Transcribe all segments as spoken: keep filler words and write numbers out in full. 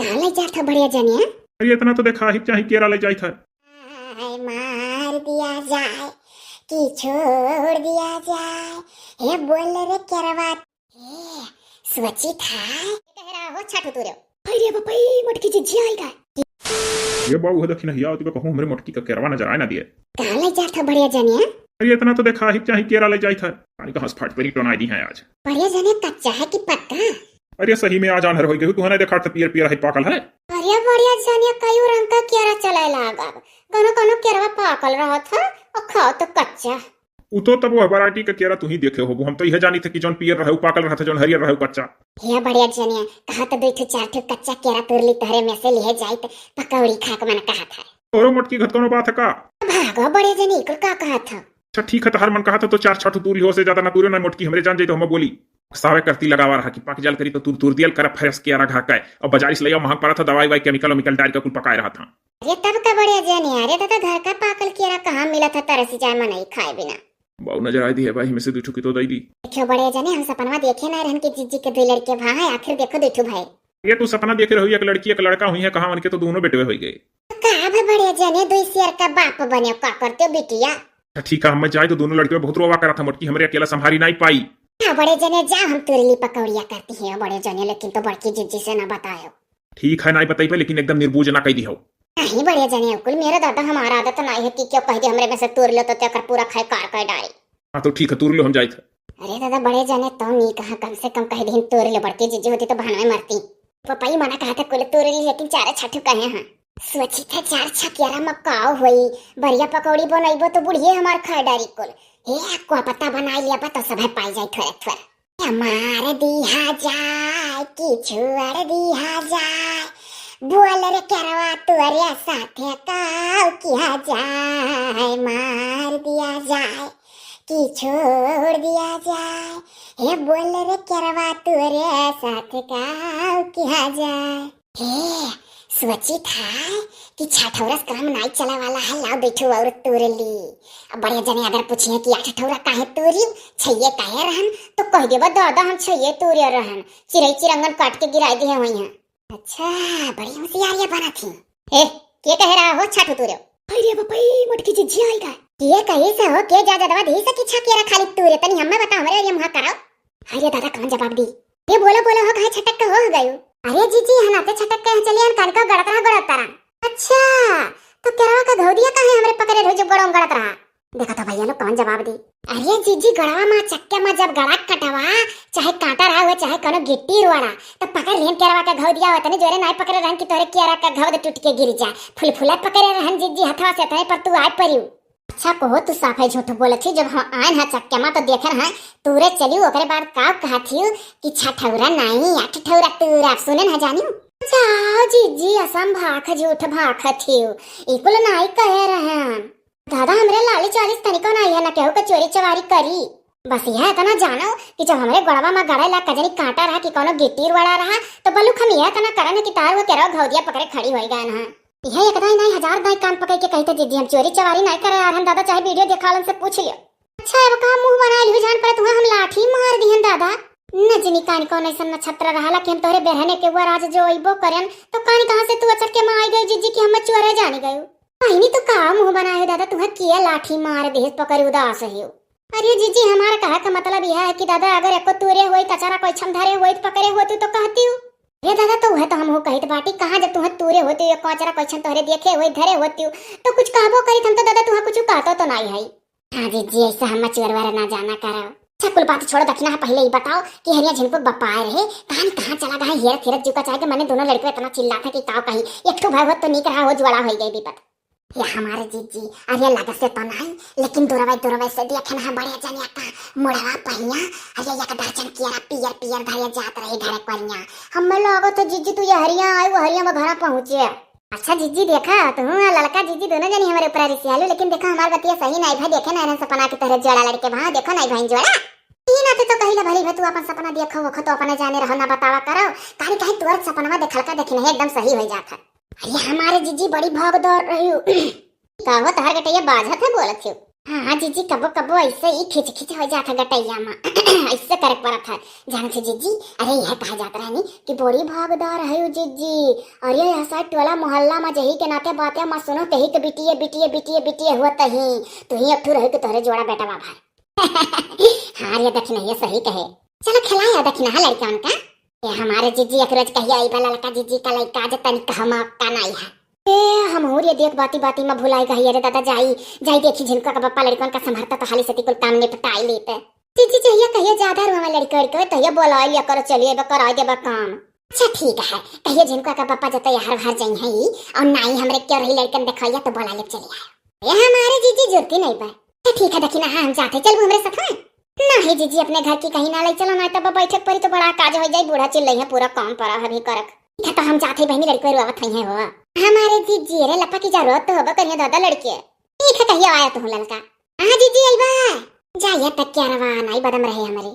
का ले जात ह बढ़िया जनिया? अरे इतना तो देखा ही चाही केरा ले जाइत है। हाय मार दिया जाए कि छोड़ दिया जाए, हे बोल रे केरवा। ए, सोची था। कह रहा हो छठ उतरे। अरे बपई, मोटकी जिज्जी आई गा। ये बाबू है दखिनहिया, तू कहूँ हमरे मोटकी का केरवा नजर आए ना दिए। का ले जात ह बढ़िया जनिया? अरे इतना तो देखा ही चाही केरा ले जाइत है। पानी का हंस फाट पर ही टोनाई दी है आज। बढ़िया जनिया कच्चा है कि पक्का? अरे सही में आज आन्हर हो गई, तू है ना देखा था पियर पियर है पाकल है। अरे बढ़िया जनिया कई रंग का केरा चले लागब। कोनो कोनो केरवा पाकल रहत है और खाओ तो कच्चा। उ तो तब वह variety का केरा तू ही देखे होबू, हम तो यह जानी थे कि जौन पियर रहे उ पाकल रहत है, जौन हरियर रहे उ कच्चा। हे बढ़िया जनिया, कहा तो दो ठो चार ठो कच्चा केरा तोड़ ली तोहरे में से लिहे जाइत, पकौड़ी खाए के मन कहा था। तोरो मोटकी घत कोनो बात है का? भागो बढ़िया जनिया, कुल का कहा था? अच्छा ठीक है, तोहर मन कहा था तो चार छह ठो तूर लिहो, से ज्यादा ना तूरे ना मोटकी, हमरे जान जाई तो हम बोली। सावे करती लगावा रहा कि पाक जाल करी तो तूर तूर दियल करा fresh केरा घर का। अब बाजारी से ले आओ, महंग पड़ा था, दवाई वाई chemical वेमिकल डाल के कुल पकाए रहा था। अरे तब का बढ़िया जनिया, अरे दादा घर का पाकल केरा कहाँ मिला था, तरसी जाए मनई खाए बिना। बाऊ नजर आई दी है भाई, में से दू ठो की तो दई दी। देखियो बढ़िया जनिया, हम सपनवा देखे ना रहन कि जिज्जी के दो लड़के भा है, आखिर देखो दो ठो भाई। ये तू सपना देखे रहो, एक लड़की एक लड़का हुई है, कहाँ उनके तो दोनों बेटवे हो गए। का भा बढ़िया जनिया, दो शेर का बाप बने, का करते हो बिटिया? अच्छा ठीक है, हम जाए तो दोनों लड़के बहुत रोवा करा था, मोटकी हमरे अकेला संभारी नहीं पाई। हाँ बढ़िया जनिया, जा हम तोरे लिए पकौड़िया करती हैं बढ़िया जनिया, लेकिन तो बड़की जिज्जी से ना बतायो। ठीक है, नहीं बताई पे, लेकिन एकदम निर्बुझ ना कह दी हो। नहीं बढ़िया जनिया, कुल मेरे दादा हमारा आदत नहीं है कि क्यों कह दे हमरे में से तोड़ लो तो तेकर पूरा खाए कार कर डारी। हाँ तो ठीक है, तोड़ लो, हम जाए थे। अरे दादा बढ़िया जनिया, तो नहीं कहा, कम से कम कह दे तोड़ लो, बड़की जिज्जी होती तो भानवे मरती। पपाई मना कहा था कुल तोड़ ली, लेकिन चार छठू कहे हैं। सोची था चार छकियारा में काव होई, बढ़िया पकौड़ी बनैबो तो बुढ़िए हमार खाए डारी कुल। हे, को पता बनाई लिया बा तो सभे पाई जाए थोड़े थोड़े। मार दिहा जाए कि छोड़ दिहा जाए, बोल रे केरवा तोरे साथे काव किहा जाए, मार दिया जाए कि छोड़ दिया जाए, हे बोल रे केरवा तोरे साथे काव किहा जाए। हे, सोची था कि छठौरस काम नाई चले वाला है, लाओ बैठो और तोड़ ली। अब बड़े जने अगर पूछिए कि आठ ठौरा काहे तोरी, छइये काहे रहन, तो कह देबा दादा हम छइये तोरे रहन, चिरई चिरंगन काट के गिराई दिए हुई हैं। अच्छा, बड़ी होशियारिया बना थी। ए, के कह रहा हो छठ तोरे? अरे बपई, मोटकी जिज्जी आई का? के कहे से हो, के जा जदवा दे से कि छकियारा खाली तोरे, तनी हमें बता, हमरे ये मुहा कराओ। अरे दादा कौन जवाब दी? ये बोलो बोलो हो, काहे छटक के हो गयो? अरे जीजी, हनाते छटक के चलिए हम कनका गड़त रहा गड़त तारा। अच्छा, तो केरवा का घौदिया काहे हमरे पकड़े रहो जब गड़वा में गड़त रहा? देखा तो भैया लोग कौन जवाब दी। अरे जीजी, गड़वा मा चक्के मा जब गड़ा कटवा, चाहे कांटा रहा हुआ, चाहे कोनो गिट्टी रोड़ा, तो पकड़ लेन केरवा का घौदिया हुआ, तनी जोरे नाई पकड़े रहन कि तोरे केरा का घौद टूट के गिर जाए। फुलफुला पकड़े रहन जीजी हथवा से, तने पर तू आए परियो। अच्छा कहो, तू साफे झूठ बोलत ही। जब हम आयन हा चक्के मा तो देखन हा तूरे चलियो, ओकरे बाद का कहा थियो कि छठौरा नाई, आठ ठौरा तूरा। सुने ना जानियो। जाओ जीजी, असम भाख झूठ भाखत हियो, ई कुल नाई कहे रहन। दादा हमरे लाली चालीस तनिको नाई है, ना केहू के चोरी चवारी करी। बस यह इतना जानो कि जब हमरे गोड़वा मा गड़े ला कजनी कांटा रहा कि कोनो गिट्टी रोड़ा रहा, तो बलुक हम यह इतना करन कि तार वो केरो घौदिया पकड़े खड़ी होई गए ना। यह एक दाई नाई हजार दाई कान पकड़ के कही थे, "दीदी हम चोरी चवारी नाई करे यार, हम दादा चाहे वीडियो देखालन से पूछ लियो।" अच्छा अब का मुंह बनाए लियो जान पड़े तुम्हें हम लाठी मार दिहन दादा। न जिनी कान कौन ऐसा नक्षत्र रहा कि हम तोहरे बेरहने के हुआ राज जो अइबो करन, तो कान कहाँ से तू अचर के माँ आई गई जीजी कि हम चोरे जानी गयो। कहनी तो का मुंह बनाए हो दादा, तुम्हें किया लाठी मार दिहस पकड़ उदास हो। अरे जीजी हमारा कहा का मतलब यह है कि दादा अगर एको तूरे होई कचरा कोई छम धरे होई तो पकड़े होती तो कहती हूँ। अरे दादा तो वह तो हम हो कहित बाटी, कहाँ जब तुम्हें तूरे होती हो, कचरा कोई छम तोहरे देखे होई धरे होती हो, तो कुछ कहबो करी हम तो दादा तुम्हें कुछ कहतो तो नहीं है। हाँ जीजी, ऐसे हम चोर वारे ना जाना करो। अच्छा कुल बात छोड़ो, दखिना है पहले ही बताओ कि हरिया झिनपुर बपाए रहे, कहानी कहाँ चला गया हेरत हेरत जीव का चाहे कि मने दोनों लड़के इतना चिल्लात है कि काव कही, एक ठो भाई होत तो नीक रहा हो, जुआड़ा हो गई विपत। या हमारे जीजी, अरे लगत से तो नहीं, लेकिन दुरवे दुरवे से देखे ना बड़े जनिया का मुड़वा पहिया, अरे एक दर्जन कियारा पियर पियर धरे जात रही घरे कोरिया। हमें लागो तो जीजी तू ये हरिया आई, वो हरिया में घरा पहुँचे। अच्छा जीजी देखा, तू ललका जीजी दोनों जनी हमारे ऊपर रिसियालू, लेकिन देखा हमार बतिया सही नहीं भाई, देखे ना सपना के तोहरे जोड़ा लड़के भाई, देखो नहीं भाई जोड़ा। ई नाते तो कहिला भली भाई तू अपन सपना देखो वखो तो अपने जाने रहो ना बतावा करो, कानी कहीं तोर सपनवा देखल का देखी नहीं एकदम सही हो जात है। अरे हमारे जीजी बड़ी भागदार रही। का हो तोहर गटैया बाजत है बोलत हो? हाँ जीजी कबो कबो ऐसे ही खिच खिच हो जात है गटैया मा। ऐसे करे के पड़त है। जानत है जीजी, अरे यह कहा जात रहनी कि बड़ी भागदार है उ जीजी। अरे यह साइड टोला मोहल्ला में जही के नाते बातें मत सुनो, तही के बिटिये, बिटिये, बिटिये, बिटिये हुआ तही। तू ही एक ठो रही कि तोहरे जोड़ा बेटा बाबा। हाँ रे दखिनहिया सही कहे। चलो खिलाया दखिनहा लड़कन का। ये हमारे जीजी एक रोज कहिया आई बा लड़का जीजी का लड़का आज तनिक हम आपका नहीं है। ए, हम हो रे देख बाती बाती में भुलाई गई। अरे दादा जाई, जाई देखी झिनका का पप्पा लड़कन का संभरता तो हाली से कुल काम निपटाई लेते। जीजी जहिया कहिए ज्यादा रुआ लड़के लड़के तो ये बोला लिया करो, चलिए बा कराई देबा काम। अच्छा ठीक है, कहिए झिनका का पप्पा जब तैयार बाहर जाई है और नाई हमरे क्यों रही लड़कन देखैया तो बोला ले चलिए आए। ये हमारे जीजी जुरती नहीं बा। अच्छा ठीक है दखिनहा हम जाते, चलबू हमरे साथ में? नहीं जीजी अपने घर की कहीं ना ले चलो, नहीं तब बैठक परी तो बड़ा काज हो जाई, बूढ़ा चिल्लई है पूरा काम पड़ा है अभी करक। ठीक है तो हम जाते बहनी, लड़के रुआवत है हो। हमारे जीजी रे लपा की जरूरत तो होबा करिए दादा लड़के। ठीक है कहिए आया तू ललका। हाँ जीजी आई बा। जाइए तक क्या रवा नाई बदम रहे हमारे।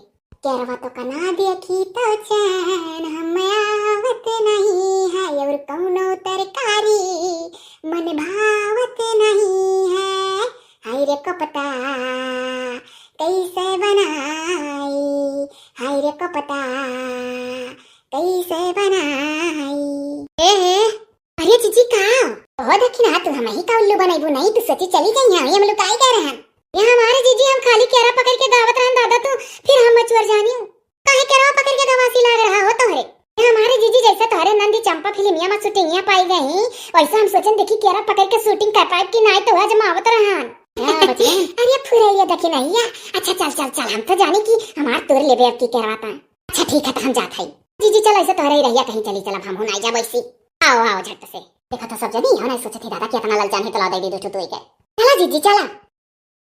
केरवा तो कना देखी तो चैन हम आवत नहीं है, और कौनो तरकारी मन भावत नहीं है। हाय रे कोपता कैसे बनाई, हाय रे कोपता कैसे बनाई। ए, अरे जीजी का? ओहो दखिनहा तू हम ही का उल्लू बनैबू, नहीं तू सोची चली गई है, हम लुकाई गए रहन। ये हमारे जीजी हम खाली केरा पकड़ के दावत रहन दादा तू, फिर हम मचुअर जानी। काहे केरा पकड़ के दवासी लाग रहा हो तोहरे? ये हमारे जीजी जैसे तोहरे नंदी चंपा फिल्मिया में शूटिंगिया पाई गई, वैसे हम सोचन देखी केरा पकड़ के शूटिंग कर पाए कि नहीं तो आजमावत रहन। हाँ, बचिया। अरे फुरैया दखिनहिया, अच्छा चल चल चल, हम तो जानी कि हमार तोर लेबे अब की केरवा ता। अच्छा ठीक है तो हम जात है। जीजी चल ऐसे तोहरे ही रहिया कहीं चली चल, अब हम हो नहीं जाब ऐसी। आओ आओ झट से। देखा था सब जनी, हम नहीं सोचे थे दादा कि इतना ललचान है तो ला दे दे दो ठो तोई के। चला जीजी चला।